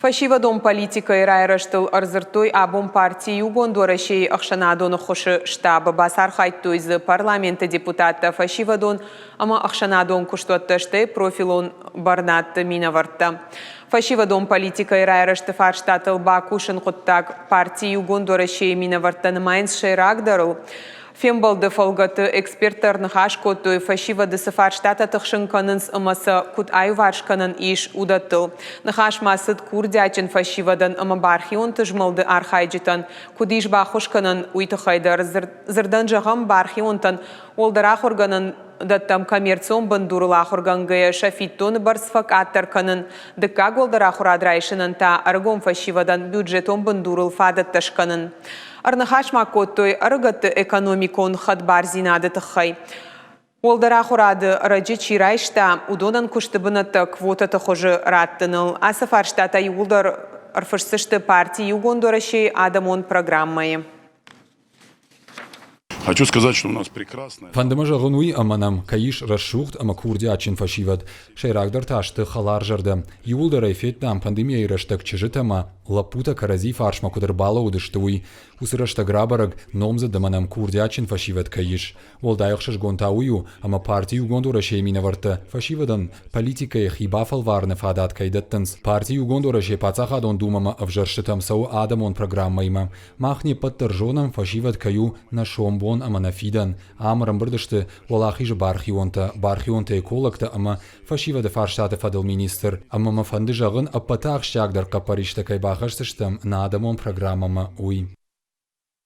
Фӕсивӕдон политикӕйы райрӕзтыл ӕрдзырдтой абон парти Иугонд Уӕрӕсейы ӕхсӕнадон ӕххуысы штабы. Бацархайдтой дзы парламенты депутаттӕ, фӕсивӕдон ӕмӕ ӕхсӕнадон куыстуӕттӕ, стӕй профилон бӕрнадты минӕвӕрттӕ. Фӕсивӕдон политикӕйы райрӕзты фарстатыл бакусын хъуыддаг парти Иугонд Уӕрӕсейы минӕвӕрттӕ нымайынц сӕйрагдӕрыл. Фембӕлды фӕлгӕты эксперттӕ ӕрныхас кодтой, фӕсивӕды цы фарстатӕ тыхсын кӕнынц ӕмӕ сӕ куыд аиуварс кӕнӕн ис, уыдӕттыл. Ныхас ма цыд курдиатджын фӕсивӕдӕн ӕмӕ бархионты змӕлды архайджытӕн куыд ис баххуыс кӕнӕн, уый тыххӕй дӕр. Дзырдӕн зӕгъӕм, бархионтӕн уӕлдӕр ахуыргӕнӕндӕттӕм коммерцион бындурыл ахуыргӕнгӕйӕ сӕ фиддоны бӕрц фӕкъаддӕр кӕнын, дыккаг уӕлдӕр ахуырад райсынӕн та ӕрыгон фӕсивӕдӕн бюджетон бындурыл фадӕттӕ скӕнын. Ӕрныхас ма кодтой ӕрыгӕтты экономикон хӕдбардзинады тыххӕй. Уӕлдӕр ахуырады ӕрӕджы чи райста, уыдонӕн куысты бынӕттӕ квотӕты хуызы раттыныл. Ацы фарстатӕ иууылдӕр ӕрфысдзысты парти Иугонд Уӕрӕсейы адӕмон программӕйы. Хочу сказать, что у нас прекрасная... Фӕнды мӕ зӕгъын уый, ӕмӕ нӕм кӕй ис рӕсугъд ӕмӕ курдиатджын фӕсивӕд. Сӕйрагдӕр та сты хӕларзӕрдӕ. Иууылдӕр ӕй федтам пандемийӕйы рӕстӕг чызджытӕ ӕмӕ лӕппутӕ кӕрӕдзи фарсмӕ куыд ӕрбалӕууыдысты, уый. Уыцы рӕстӕг рабӕрӕг, номдзыд ӕмӕ нӕм курдиатджын фӕсивӕд кӕй ис. Уӕлдай ӕхсызгон та уый у, ӕмӕ парти Иугонд Уӕрӕсейы минӕвӕрттӕ фӕсивӕдӕн политикӕйы хи бафӕлварыны фадат кӕй дӕттынц. Парти Иугонд Уӕрӕсе Паддзахадон Думӕмӕ ӕвзӕрстытӕм цӕуы адӕмон программӕимӕ. Мах не ппӕт дӕр зонӕм, фӕсивӕд кӕй у нӕ сомбон ӕмӕ нӕ фидӕн. Ам ӕрӕмбырд сты Уӕлахизы бархионтӕ, бархионтӕ-экологтӕ ӕмӕ фӕсивӕды фарстаты фӕдыл министр. Ӕмӕ мӕ фӕнды зӕгъын, ӕппӕты ахсджиагдӕр хъӕппӕристӕ кӕй бахӕсдзыстӕм нӕ адӕмон программӕмӕ, уый.